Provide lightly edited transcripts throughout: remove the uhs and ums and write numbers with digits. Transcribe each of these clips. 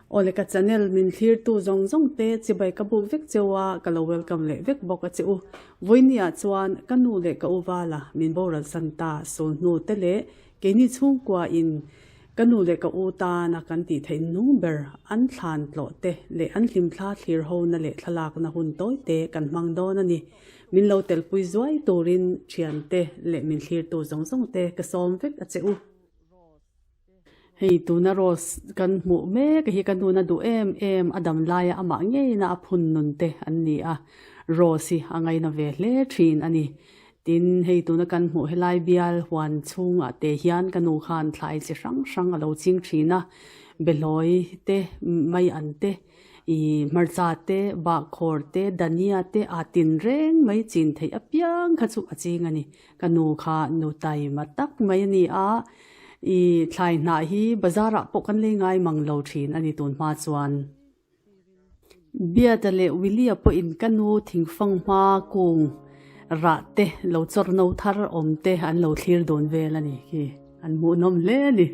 Awle ka channel min thlirtu zawng zawng te chibai ka buk vek cheu a, ka lo welcome leh vek bawk a che u. Vawinia chuan ka nu leh ka u vala min boral san ta sul hnu te leh keini chhungkua in ka nu leh ka u tana kan tih theih nung ber an thlan tlawh te leh an hlimthla thlir ho na leh thlalakna hun tawi te kan hmang dawn a ni. Min lo telpui zuai turin thiante leh min thlirtu zawng zawng te ka sawm vek a che u. Hei tuna Rose kan hmuh mek hi ka nuna duh em em a dam laia amah ngeina a phun nun te an ni a, Rose hi a ngaina ve hle thin a ni. Tin, hei tuna kan hmuh helai bial huan chhungah te hian ka nu khan thlai chi hrang hrang a lo ching thin a, behlawi te, mai an te, ih hmarcha te, bahkhawr te, dania te aa tin reng mai chin theih apiang kha chu a ching a ni. Ka nu kha nu taima tak mai a ni a, i thlai hnah hi bazar ah pawh kan lei ngai mang lo thin a ni tun hma chuan. Biata leh Willie-a pawhin ka nu thingfang hma kung rah te lo chawr no thar awm te an lo thlir dawn vel a ni khi an hmuhnawm hle a ni.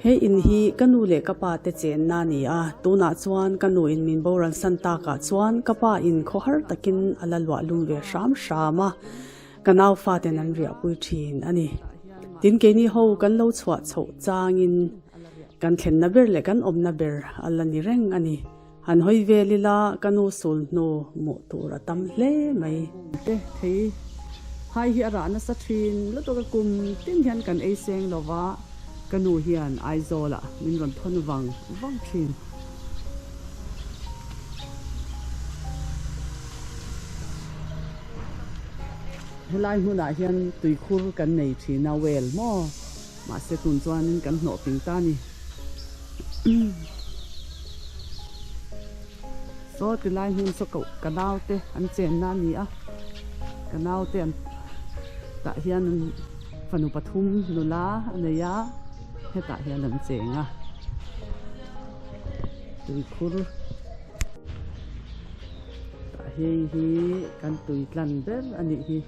He in hi ka nu leh ka pa te chenna a ni a, tunah chuan ka nu in min boral san takah chuan ka pa in khawhar takin a la luah lum ve hram hram a, ka nau faten an riahpui thin a ni. Tin keini ho kan lo chhuah chhoh changin kan thlenna ber leh kan awmna ber a la ni reng a ni. Han hawi vel ila ka nu sul hnu hmuh tur a tam hle mai. Te thei hai hi a rah nasa thin lutuk a kum tin hian kan ei seng lo va, ka nu hian Aizawl ah min rawn thawn vang vang thin. Helai hmunah hian tuikhur kan nei thin a well maw mahse tun chuanin kan hnawh ping ta a ni. Saw ti lai hmun saw koh ka nau te an chenna a ni a ka nau te an tah hian fanu pathum nula a nei a hetah hian an cheng a tuikhur tah hei hi kan tui tlan ber a nih hi.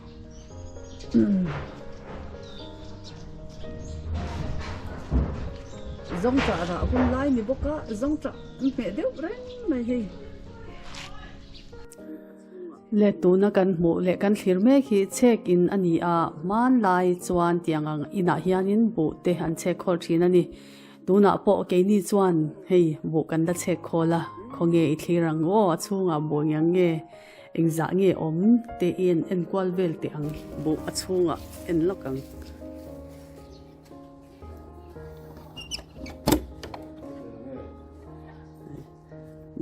Zawngṭah rah hun lai ni bawk a, zawngṭah an hmeh deuh reng mai hei. Le tuna kan hmuh leh kan thlir mek hi chhek in a ni a, hmanlai chuan tiang ang inah hianin buh te an chhek khawl thin a ni. Tunah pawh keini chuan hei buh kan la chhek khawl a, khawnge i thlir ang aw a chhungah buh ngiang nge. Engzah nge awm te i en en kual vel teh ang buh a chhungah en lawk ang.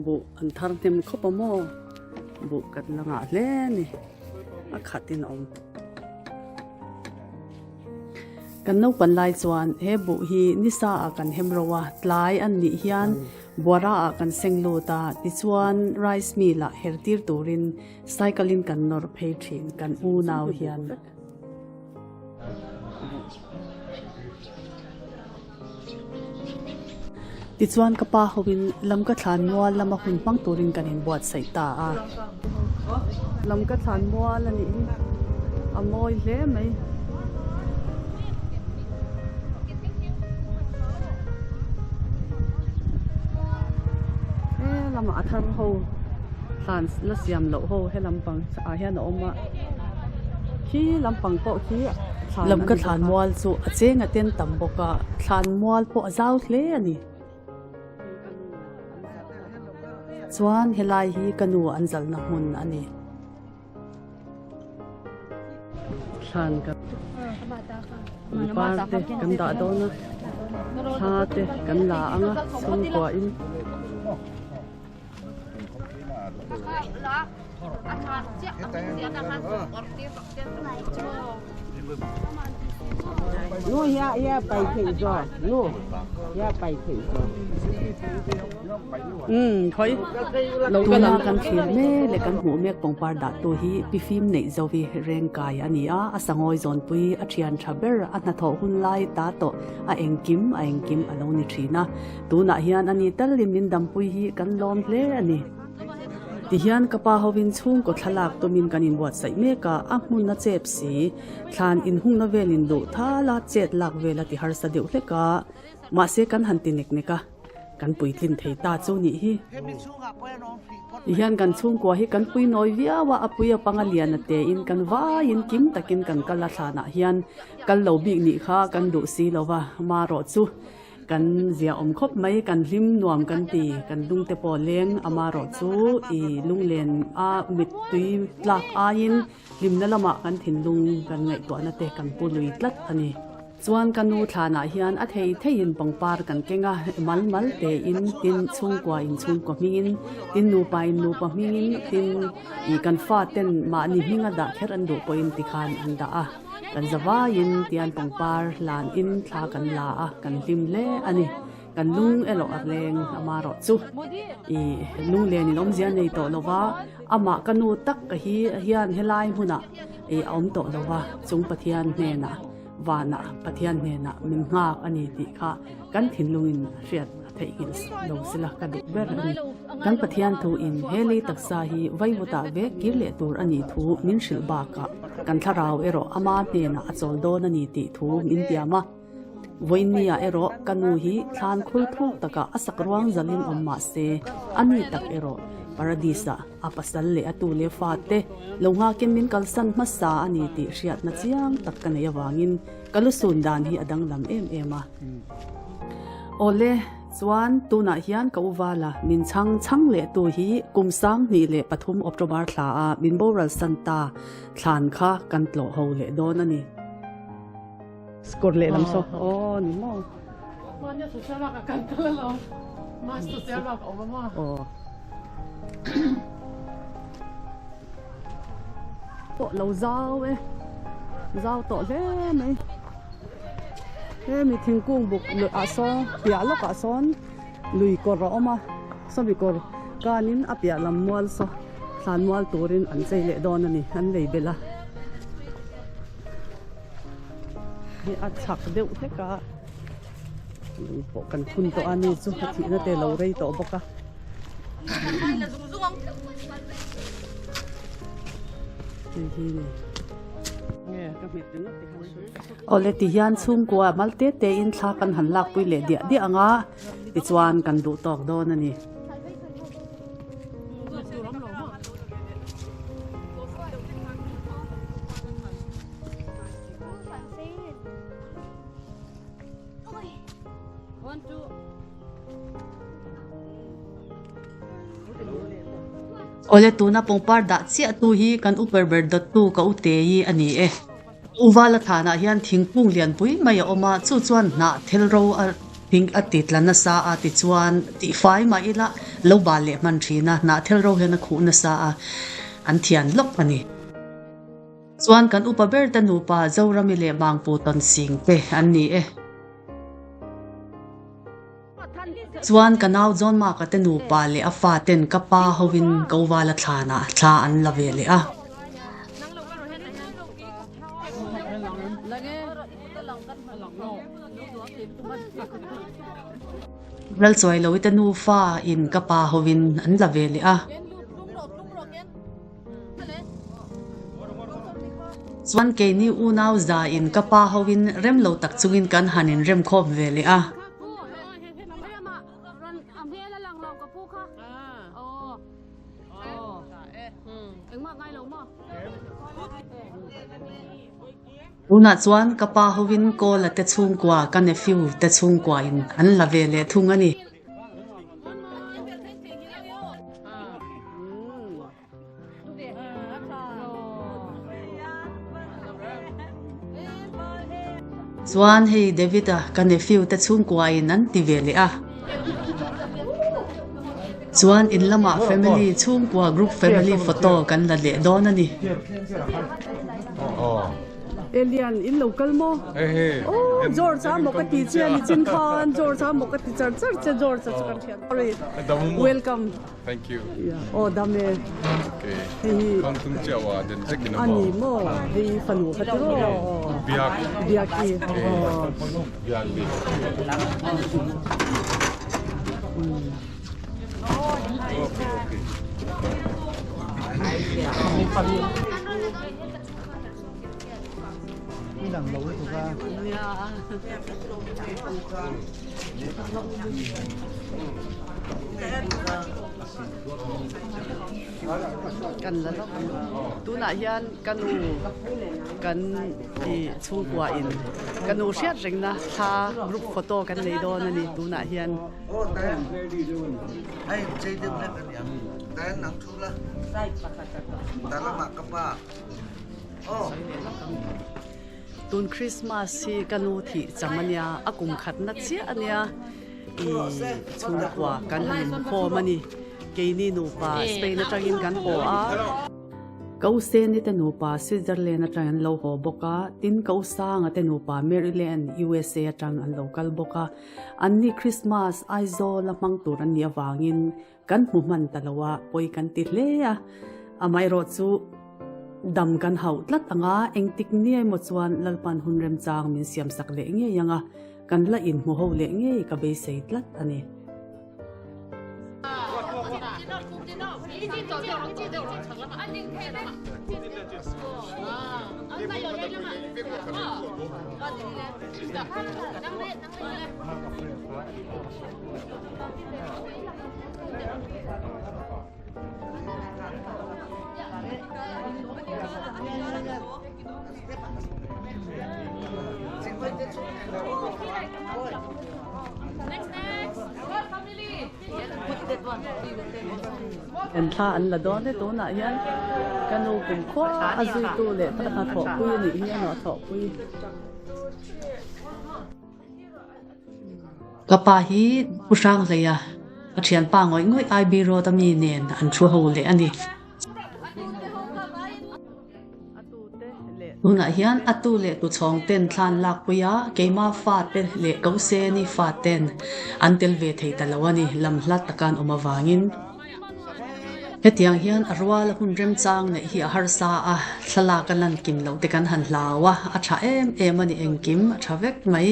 Buh an thar hnem khawp a maw buh kan la ngah hle a ni a khat in a awm. Kan naupan lai chuan he buh hi nisa ah kan hem ro a tlai an nih hian Buara ah kan seng lut a, tichuan rice mill ah her tir turin cycle in kan nawr phei thin kan unau hian. Tichuan ka pa hoin lam ka thlan mual lama hun hmang turin kan inbuatsaih ta a. Lam ka thlan mual a nih hi a mawi hle mai. He lamah a thar ho thlan la siam loh ho he lampang ah hian a awm a khi lampang pawh khi thlan a ni bawk a. Lamka thlan mual chu a cheng a ten tam bawk a thlan mual pawh a zau hle a ni. Chuan helai hi ka nu an zalna hmun a ni. Thlan ka pangpar te kan dah dawn a thla te kan la ang a chhungkua in. Tuna kan thlir mek leh kan hmuh mek pangpar dah tu hi pi fim neih zo hi reng kai a ni a, a sangawi zawnpui a thian tha ber a hnathawh hun lai ta tawh a engkim a engkim a lo ni thin a, tunah hian a ni talin min dampui hi kan lawm hle a ni. Tihian ka pa hovin chhungkaw thlalak tumin kan inbuatsaih mek a, a hmun a chep si. Thlan inhungna velin duh thal a, chet lak vel a ti harsa deuh hlek a, mahse kan han ti nek nek a, kan puitlin thei ta chu nih hi. Tihian kan chhungkua hi kan pui nawi viau a, a pui a panga lian a tein kan vaiin kim takin kan kal a, thlanah hian kal lo bik nih kha kan duh si lo va, marawh chu. Kan zia awm khawp mai, kan hlim nuam kan ti, kan lung te pawh leng amarawh chu i lunglen a mittui tlak aiin hlimna lamah kan thinlung kan ngaihtuahna te kan pu lui tlat a ni. Chuan ka nu thlanah hian a thei theiin pangpar kan keng a, mal mal tein tin chhungkua in chhungkua hmingin, tin nupa in nupa hmingin, tin i kan faten mahni hminga dah kher an duh pawhin tikhan an dah a. Kan za vaiin tian pangpar hlanin thla kan la a, kan hlim hle a ni. Kan lung erawh a leng amarawh chu i lunglenin awmzia nei tawh lo va, amah ka nu tak ka hi hian helai hmunah i a awm tawh lo va, chung Pathian hnenah vanah Pathian hnenah min nghak a ni tih kha kan thinlungin a hriat a theihnghilh lo sela ka duh ber a ni. Kan Pathian thu in he lei taksa hi vaivutah vek kir leh tur a nih thu min hrilh bakah kan thlarau erawh ama hnenah a chawl dawn a ni tih thu min tiam a. Vawiinniah erawh ka nu hi thlan khur thuk takah a sak ruang zalin awm mah se a ni tak erawh Paradis-ah a pasal leh a tu leh fate lo nghakin min kalsan hmasa a ni tih hriatna chiang tak ka nei avangin ka lusun dan hi a danglam em em a. Awle, chuan tunah hian ka u Vala min chhang chhang leh tu hi kum 2003 October thla a min boral san ta thlan kha kan tlawh ho leh dawn a ni. Score leh lam saw aw ni maw. Mahnia social work a kan kal alawm. Mas social work a awm a maw. Aw. Pawh lo zau e. Zau tawh hle mai. Hemi thingkung buk ah sawn piah lawkah sawn lui kawr a awm a. Sawmi kawr kanin a piah lam mual saw thlan mual turin an chei leh dawn a ni. An lei belh a. Hei a chhak deuh hlek a. Lung pawh kan phun tawh a ni chu a thihna te lo rei tawh bawk a. Hei hi ni. Awle ti hian chhungkua mal te te in thla kan han lak pui leh diah diah ang a tichuan kan duh tawk dawn a ni. Awle tuna pawngpar dah chiah tu hi kan uper ber dawttu ka u te hi a ni e. U Vala thanah hian thingkung lianpui mai a awm a, chu chuan hnah thel ro a thing a ti tla nasa a tichuan tihfai mah ila lo bal leh hman thin a, hnah thel ro hian a khuh nasa a, an thian lawk a ni. Chuan kan upa ber te nupa Zorami leh Mangpu Tawnsing te an ni e. Chuan ka nau John Mark-a te nupa leh a fa ten ka pa hovin Kovala thlanah thla an la ve leh a. Lalchuailoite te nufa in ka pa hovin an la ve leh a. Chuan keini unau za in ka pa ho in rem lo tak chungin kan han in rem khawp ve leh a. Tunah chuan ka pa ho in Kawla te chhungkua ka nephew te chhungkua in an la ve leh thung a ni. Chuan hei David-a ka nephew te chhungkua in an ti ve leh a. Chuan in lamah family chhungkua group family photo kan la leh dawn a ni. Elian in lo kal maw? Aw George a maw ka ti che ani chin khan George a maw ka ti char char che George a chu kan hriat sorry welcome Thank you. Aw dam e. Okay. Hei hi Kong tung chiah wa den zek in a ni maw hei fanu kha ti raw Biak. Biak i aw Biak bi. Okay okay. Kan la lawk ang. Tunah hian ka nu kan i chhungkua in ka nu hriat rengna thla group photo kan nei dawn a ni tunah hian. Tun Christmas hi ka nu thih cham a nia, a kum khatna chiah a nia i chhungkua kan han inkhawm a ni. Keini nupa Spain atangin kan haw a. Kauseni te nupa Switzerland atang an lo haw bawk a, tin Kausanga te nupa Maryland, USA atang an lo kal bawk a. Anni Christmas Aizawl a hmang tur an nih avangin Kan hmu hman ta lo a, pawi kan ti hle a. Amaherawh chu dam kan hauh tlat ang a, engtik ni emaw chuan Lalpan hun remchang min siamsak leh ngei ang a, kan la inhmu ho leh ngei ka beisei tlat a ni. En thla an la dawn e tunah hian ka nu kumkhua a zuitu leh ka hnathawhpui a nih hi a hnathawhpui. Ka pa hi Pu Hranghleia a thianpa ngawih ngawih IB Road a mi nen an thu ho leh a ni. Tunah hian a tu leh tu chhawng ten thla an lakpui a, keima fate leh Koseni faten an tel ve thei ta lo a ni, lam hla taka an awm avangin. Hetiang hian a rual a hun remchang neih hi a harsa a, thlalak a lan kim loh te kan han hlau a, a tha em em a ni engkim a tha vek mai.